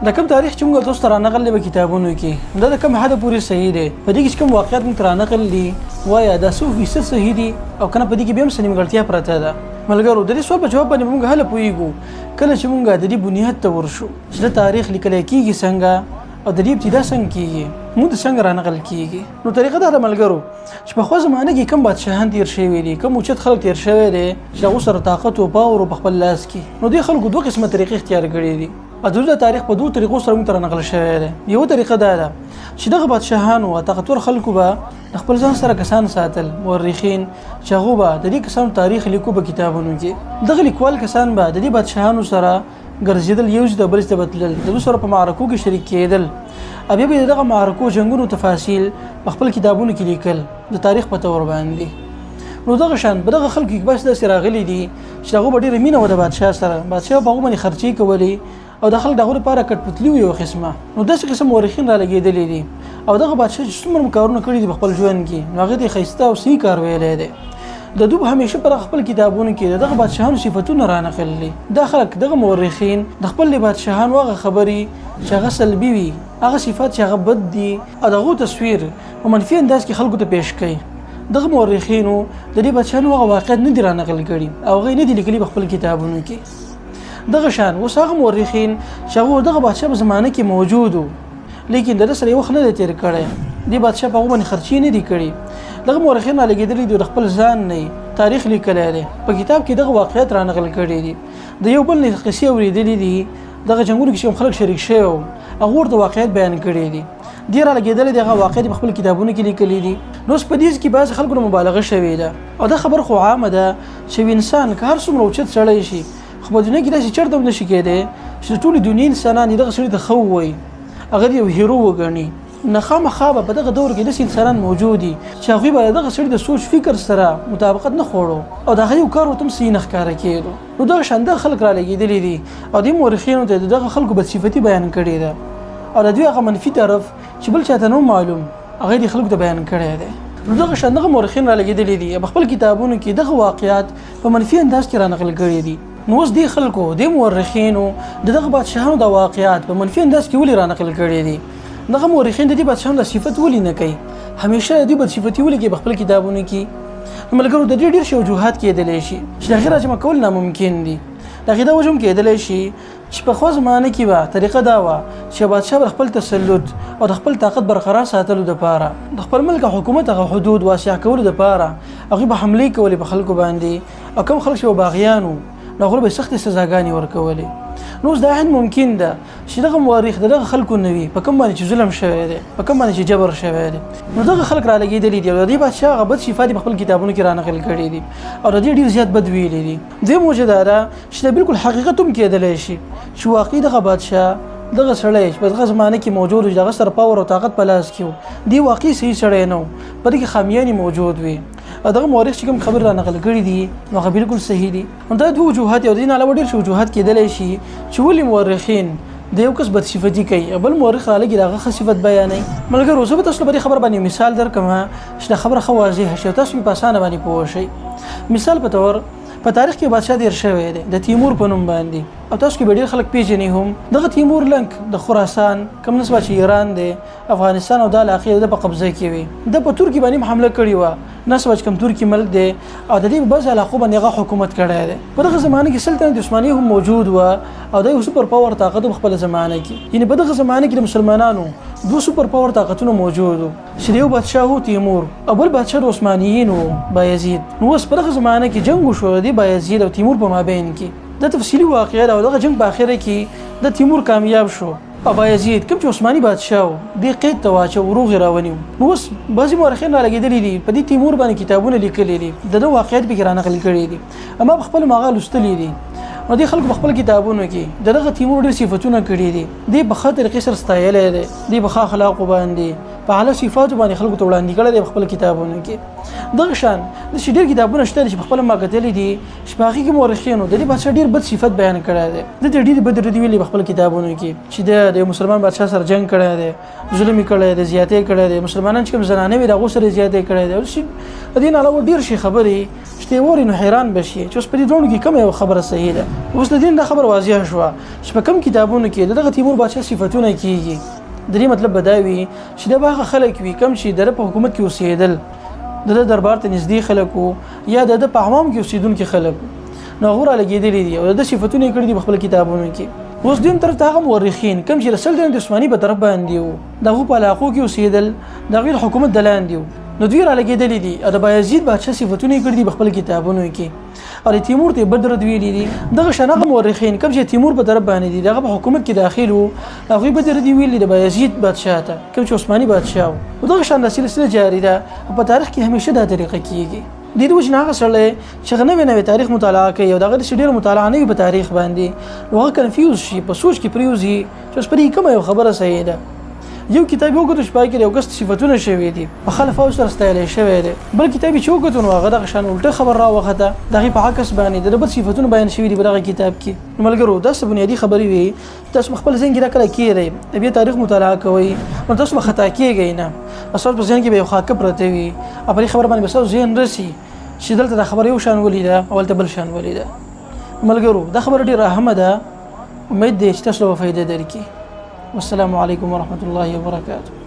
د کوم تاریخ چې موږ تاسو ته رانقل دی په کتابونو کې، دا د کوم حده پورې صحیح دی؟ په دې کې چې کوم واقعیت موږ ته رانقل دي، وایا دا څو فیصد صحیح دي او کنه په دې کې بیا هم څه نیمګړتیا پرته ده؟ ملګرو، د دې سوال په جواب باندې موږ هله پوهیږو کله چې موږ د دې بنیاد ته ورشو چې د تاریخ لیکل کیږي څنګه او د دې ابتدا څنګه کیږي، موږ څنګه رانقل کیږي. نو طریقه دا ده ملګرو چې په خو زمانه کې کوم بادشاهان تیر شوي دي، کوم اوچت خلک تیر شوي دي چې هغو سره طاقت او پاور په خپل لاس کې، نو دې خلکو دوه قسمه طریقې اختیار کړې دي. او د تاریخ په دوو طریقو سره موږ ته رانقل شوی دی. یوه طریقه دا ده چې دغه بادشاهانو او طاقتور خلکو به د خپل ځان سره کسان ساتل، مورخین، چې هغو به د دې کسانو تاریخ لیکو په کتابونو کې. دغه لیکوال کسان به د دې بادشاهانو سره ګرځېدل، یو ځای ته بل ځای ته به تلل، د دوی سره په معرکو کې شریک کېدل او بیا به یې د دغه معرکو جنګونو تفاصیل په خپل کتابونو کې لیکل د تاریخ په تور باندې. نو دغه شان په دغه خلکو کې بس داسې راغلي دي چې هغو به ډېره مینه وه د بادشاه سره، بادشاه به هغو باندې خرچې کولې او د خلک د هغو لپاره کټپتلي وو یو قسمه. نو داسې قسم مورخین رالګېدلي دي او دغه بادشاه چې څومره هم کارونه کړي دي په خپل ژوند کې، نو هغه ته یې ښایسته او صحیح کار ویلی دی. د دوی همیشه پر خپل کتابونو کې د دغه بادشاهانو صفتونه رانقل دي. دا خلک دغه مورخین د خپل بادشاهانو هغه خبرې چې هغه سلبي وي، هغه صفات چې هغه بد دي او د هغو تصویر په منفي انداز کې خلکو ته پیش کوي. دغه مورخینو د دې بادشاهانو هغه واقعیت نه دي رانقل کړي او هغه یې نه دي لیکلي په خپل کتابونو کې. دغه شان اوس هغه مورخین چې هغه دغه بادشاه په زمانه کې موجود وو، لیکن د ده سره یې وخت نه دی تېر کړی، دې بادشاه په هغو باندې خرچې نه دي کړي. دغه مورخین رالګېدلي دي، د خپل ځان نه یې تاریخ لیکلی دی، په کتاب کې دغه واقعیت رانقل کړي دي، د یو بل نه قصې اورېدلي دي، دغه جنګونو کې چې کوم خلک شریک شوي وو هغو ورته واقعیت بیان کړي دي. دې رالګېدلی دی، هغه واقعیت په خپل کتابونو کې لیکلي دي. نو اوس په دې کې بعضې خلکو نه مبالغه شوې ده او دا خبره خو عامه ده چې یو انسان که هر څومره اوچت سړی شي، خو په دنیا کې داسې چېرته هم نه شي کېدی چې د ټولې دنیا انسانان دې دغه سړي ته ښه ووایي، هغه دې یو هیرو وګڼي. نه، خامخا به په دغه دور کې داسې انسانان موجود دي چې هغوی به د دغه سړي د سوچ فکر سره مطابقت نه خوړو او د هغه یو کار ورته هم صحیح نه ښکاره کېدو. نو دغه شان دغه خلک رالګېدلي دي او دې مورخینو ته د دغه خلکو بدصفتي بیان کړې ده او د دوی هغه منفي طرف چې بل چاته نه معلوم هغه دې خلکو ته بیان کړی دی. نو دغه شان دغه مورخین رالګېدلي دي او په خپل کتابونو کې دغه واقعات په منفي انداز کې رانقل کړي دي. نو اوس دې خلکو، دې مورخینو د دغه بادشاهانو دا واقعات په منفي انداز کې ولې رانقل کړي دي؟ دغه مورخین د دې بادشاهانو دا صفت ولې نه کوي؟ همیشه د دې بدصفتي ولې کوي په خپل کتابونو کې؟ نو ملګرو، د دې ډېر شي وجوهات کېدلی شي چې د هغې راجمع کول ناممکن دي. د هغې دا وجه هم کېدلی شي چې په خوا زمانه کې به طریقه دا وه چې بادشاه به خپل تسلط او د خپل طاقت برقرار ساتلو دپاره، د خپل ملک او حکومت هغه حدود واسع کولو دپاره هغوی به حملې کولې په خلکو باندې او کوم خلک چې به باغیان وو نو هغوی به سختې سزاګانې ورکولې. نو اوس دا عین ممکن ده چې دغه مورخ د دغه خلکو نه وي په کوم باندې چې ظلم شوی دی، په کوم باندې چې جبر شوی دی. نو دغه خلک رالګېدلي دي او د دې بادشاه هغه بد صفات یې په خپل کتابونو کې رانقل کړي دي او د دې ډېر زیات بد ویلي دي. دویم وجه دا ده چې دا بالکل حقیقت هم کېدلی شي چې واقعي دغه بادشاه، دغه سړی چې په دغه زمانه کې موجود و، چې دغه سره پاور او طاقت په لاس کې و، دی واقعي صحیح سړی نه و، په دې کې خامیانې موجود وي او دغه مورخ چې کوم خبرې را نقل کړي دي نو هغه بالکل صحیح دي. نو دا دوه وجوهات او د دې نه علاوه ډېر څه وجوهات کېدلی شي چې ولې مورخین د یو کس بدصفتي کوي او بل مورخ رالګي د هغه ښه صفت بیانوي. ملګرو، زه به تاسو له په دې خبره باندې مثال درکړم چې دا خبره ښه واضح شي او تاسو په اسانه باندې پوه شئ. مثال په تور، په تاریخ کې بادشاه تېر شوی دی د تیمور په نوم باندې او تاسو کې به ډېر خلک پېژني هم. دغه تیمور لنک د خراسان کوم نسبه چې ایران دی، افغانستان او دا علاقې د په قبضه کې وي. ده په ترکي باندې هم حمله کړې وه، نسبه چې کوم ترکي ملک دی او د دې په بعضې علاقو باندې هغه حکومت کړی دی. په دغه زمانه کې سلطنت عثماني هم موجود وه او دا یو سپر پاور طاقت په خپله زمانه کې، یعنې په دغه زمانه کې د مسلمانانو دوه سپر پاور طاقتونه موجود وو چې یو بادشاه و تیمور او بل بادشاه د عثمانیین و بایزید. نو اوس په دغه زمانه کې جنګ وشو د دې بایزید او تیمور په مابین کې. دا تفصیلي واقعه ده او دغه جنګ په اخره کې د تیمور کامیاب شو او بایزید کوم چې عثماني بادشاه و دې قید ته واچو، روغ یې راونیو. نو اوس بعضې مورخین رالګېدلي دي، په دې تیمور باندې کتابونه لیکلي دي، د ده واقعیت پکې رانقل کړي دي، اما په خپل هغه لوستلي دي. نو دې خلکو په خپل کتابونو کې د دغه تیمور ډېر صفتونه کړي دي، دې په ښه طریقې سره ستایلی دی، دې په ښه اخلاقو باندې، په اعلی صفاتو باندې خلکو ته وړاندې کړی دی په خپل کتابونو کې. دغه شان داسې ډېر کتابونه شته چې په خپله ما کتلي دي چې په هغې کې مورخینو د دې بادشاه ډېر بد صفت بیان کړی دی. ده ته ډېرې بدې ردې ویلي په خپل کتابونو کې چې ده د یو مسلمان بادشاه سره جنګ کړی دی، ظلم یې کړی دی، زیاتی یې کړی دی، مسلمانان چې کوم زنانه وي د هغو سره یې زیاتی کړی دی. د دې نه علاوه ډېر شي خبرې چې ته یې واورې نو حیران به شي چې اوس په دې دواړو کې کومه یوه خبره صحیح ده. اوس د دې نه دا خبره واضح شوه چې په کوم کتابونو کې د دغه تیمور بادشاه صفتونه کیږي، د دې مطلب به دا وي چې دا به هغه خلک وي کوم چې د ده په حکومت کې اوسېدل، د ده دربار ته نږدې خلک وو یا د ده په عوام کې اوسېدونکي خلک وو، نو هغو رالګېدلي دي او د ده صفتونه یې کړي دي په خپل کتابونو کې. اوس دویم طرف ته هغه مورخین کوم چې د سلطنت عثماني په طرف باندې وو، د هغو په علاقو کې اوسېدل، د هغوی د حکومت د لاندې وو، نو دوی رالګېدلي دي او د بایزید بادشاه صفتونه یې کړي دي په خپل کتابونو کې او د تیمور ته یې بد رد ویلي دي. دغه شان هغه مورخین کوم چې تیمور په طرف باندې دي، دغه په حکومت کې داخل وو، هغوی بد رد ویلي د بایزید بادشاه ته کوم چې عثماني بادشاه وو. دغه شان دا سلسله جاري ده او په تاریخ کې همیشه دا طریقه کیږي. د دې وجې نه هغه سړی چې هغه نوې نوې تاریخ مطالعه کوي او د هغه داسې ډېره مطالعه نه وي په تاریخ باندې، نو هغه کنفیوز شي، په سوچ کې پرېوځي چې اوس په دې کومه یوه خبره صحیح ده. یو کتاب یې وکتو چې په هغې کې د یو کس صفتونه شوي دي، په ښه الفاظو سره ستایلی شوی دی. بل کتاب یې چې وکتو نو هغه دغه شان الټه خبر راوخته، د هغې په عکس باندې د ده بد صفتونه بیان شوي دي په دغه کتاب کې. نو ملګرو دا څه بنیادي خبرې وي، تاسو په خپل ذهن کې دا کله کېږئ، بیا تاریخ مطالعه کوئ نو تاسو به خطا کېږئ نه، ستاسو په ذهن کې به یو خاکه پرته وي او په دې خبره باندې به ستاسو ذهن رسي چې دلته دا خبره یو شان ولیده او هلته بل شان ولیده. ملګرو دا خبره ډېره اهمه ده، امید دی چې تاسو له به فایده درکړي. والسلام عليكم ورحمة الله وبركاته.